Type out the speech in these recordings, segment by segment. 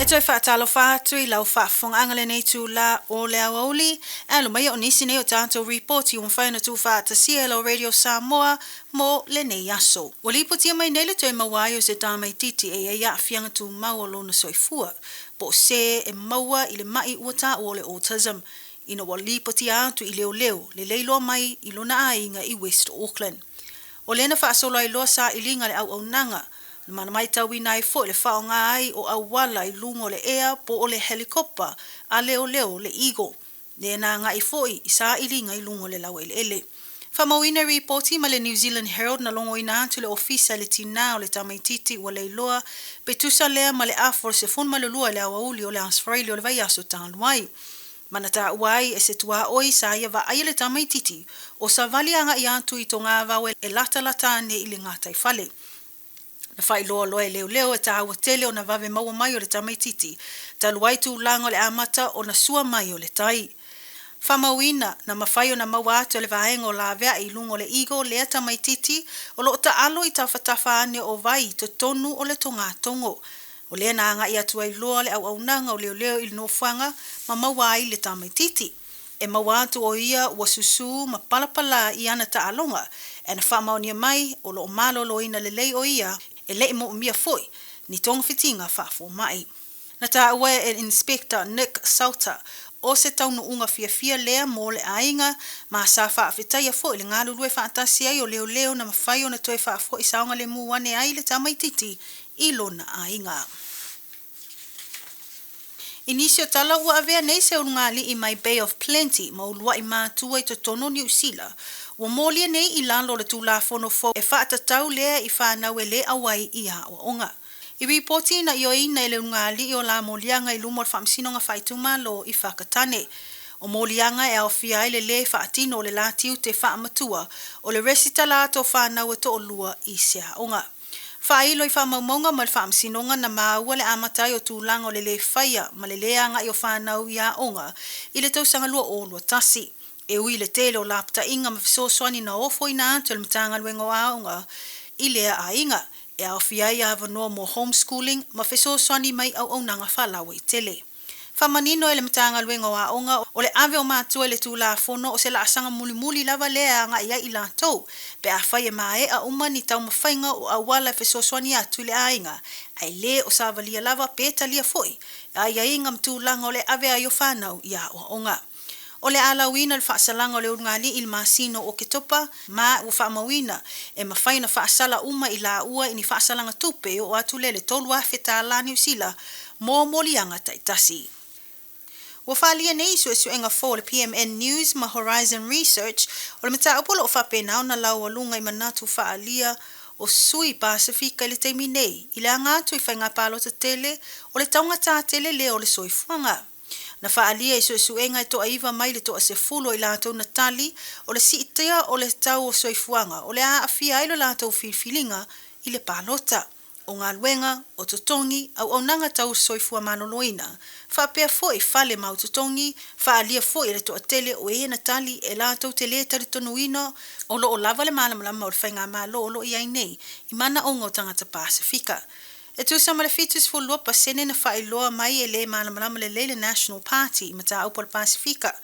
toe faatalofa atu i lau faafofogaaga lenei itulā o le aoauli. E alo maia o nisi nei o tatou ripoti ua mafai ona tuufaatasia e lau Radio Samoa mo lenei aso. Ua lipotia mai nei le toe maua ai o se tamaitiiti e i ai aafiaga tumau o lona soifua, po o se e maua i le ma'i ua taua o le autism, ina ua lipotia atu i leoleo le leiloa mai i lona aiga i West Auckland. O lea na faasolo ai loa sailiga a le auaunaga, ma na matauina ai foi le faaaoga ai o auala i luga o le ea po o le helikopa a leoleo le Eagle, lea na agai foi i sailiga i luga o le laueleele. Faamauina ripoti ma le New Zealand Herald na logoina atu le ofisa i le tinā o le tamaitiiti ua leiloa pe tusa lea ma le afa o le 12 i le aoauli o le Aso Faraile o le vaiaso talu ai. Ma na taua ai e se tuaoi sa ia vaaia le tamaitiiti o savali agai atu i togavao e latalata ane i le gataifale. Na faailoa loa e leoleo e taua tele ona vave maua mai o le tamaitiiti talu ai tulaga o le amata ona sua mai o le tai. Faamauina na mafai ona maua atu e le vaega o laveai i luga o le Eagle lea tamaitiiti o lo o taalo i tafatafa ane o vai i totonu o le togatogo. O lea na agai atu ai loa le auaunaga o leoleo i le nofoaga ma maua ai le tamaitiiti. E maua atu o ia ua susū ma palapala i ana taaloga, ae na faamaonia mai o lo o maloloina lelei o ia e le i moomia foi ni togafitiga faafomai. Na taua e Inspector Nick Salter o se taunuuga fiafia lea mo le aiga ma sa faafetaia foi le galulue faatasi ai o leoleo na mafai ona toe faafoi saogalemu ane ai le tamaitiiti i lona aiga. I nisi o tala ua avea nei se ulugalii mai Bay of Plenty ma uluai matua i totonu o Niu Sila, ua molia nei i lalo o le Tulafono fou e faatatau lea i fanau e le auai i aoaoga. I ripoti na ioeina e le ulugalii o la moliaga i luma o le Faamasinoga Faaitumalo i Whakatane. O moliaga e aofia ai le lē faatino o le la tiute faamatua o le resitala atu o fanau e toalua i se aoga. Faailo i faamaumauga ma le Faamasinoga na maua le amata ai o tulaga o le lē faia ma le lē agai o fanau i aoga i le tausaga 2021. E ui i le tele o lapataiga ma fesoasoani na ofoina atu e le Matagaluega o Aoga i lea aiga, e aofia ai avanoa mo homeschooling ma fesoasoani mai auaunaga faalauaitele. Faamanino e le Matagaluega o Aoga o le ave o matua i le Tulafono o se laasaga mulimuli lava lea e agai ai i latou pe afai e maea uma ni taumafaiga o auala e fesoasoani atu i le aiga, ae le o savalia lava pe talia foi aiaiga ma tulaga o le ave ai o fanau i aoaoga. O le alauina o le faasalaga o le ulugalii i le masina o Oketopa ma ua faamauina e mafai ona faasala uma i laua i ni faasalaga tupe e oo atu lea i le $3,000 Niu Sila mo moliaga taitasi. Ua faaalia nei i suesuega fou a le PMN News ma Horizon Research o le mataupu o lo o faapena ona laualuga i manatu faaalia o sui Pasefika i le taimi nei i le aga atu i faiga palota tele o le taugata tele lea o le soifuaga. Na faaalia i suesuega e toaiva mai le toasefulu o i latou na tali o le siitia o le tau o soifuaga o le a aafia ai lo latou filifiliga i le palota, o galuega, o totogi, auaunaga tau soifua maloloina, faapea foi fale mau totogi. Faaalia foi e le toatele o e na tali e latou te lē talitonuina o lo o lava le malamalama o le faigamalo o lo o i ai nei i manaoga o tagata Pasefika. E tusa ma le 72% na faailoa mai e lē malamalama lelei le National Party i mataupu a le Pasefika,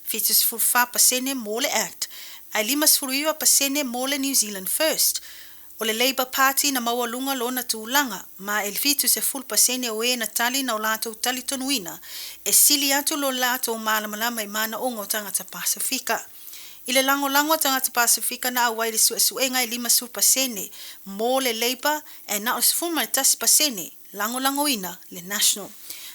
74% mo le ACT, ae 59% mo le New Zealand First. O le Labour Party na maualuga lona tulaga, ma e 70% o e na tali na o latou talitonuina e sili atu lo latou malamalama i manaoga o tagata Pasefika. I le lagolago a tagata Pasefika na auai i le suesuega e 50% mo le Labour ae na o le 11% lagolagoina le National.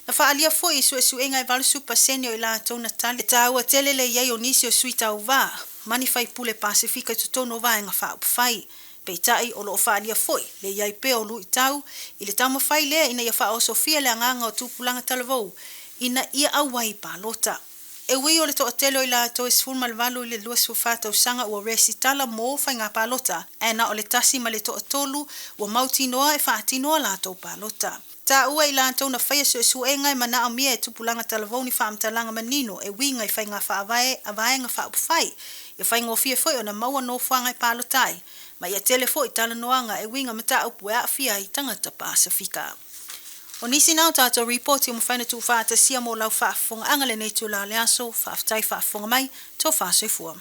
Na faaalia foi i suesuega e 80% o i latou na tali e taua tele le i ai o nisi o sui tauvā ma ni faipule Pasefika i totonu o Vaega Faaupufai. Peitai o lo o faaalia foi le i ai pea o luitau i le taumafai lea ina ia faaosofia le agaga o tupulaga talavou ina ia auai i palota. E ui o le toatele o i latou e 18 i le 24 tausaga ua resitala mo faiga palota, ae na o le tasi ma le toatolu ua mautinoa e faatino a latou palota. Taua i latou na faia suesuega e manaomia e tupulaga talavou ni faamatalaga manino e uiga i faiga faavae a Vaega Faaupufai, ia faigofie foi ona maua nofoaga e palota ai, ma ia tele foi talanoaga e uiga mataupu e aafia ai tagata Pasefika. O nisi na o tatou ripoti ua mafai ona tuufaatasia mo lau faafofogaaga i lenei itula o le aso. Faafetai faafofoga mai. Tofa soifua.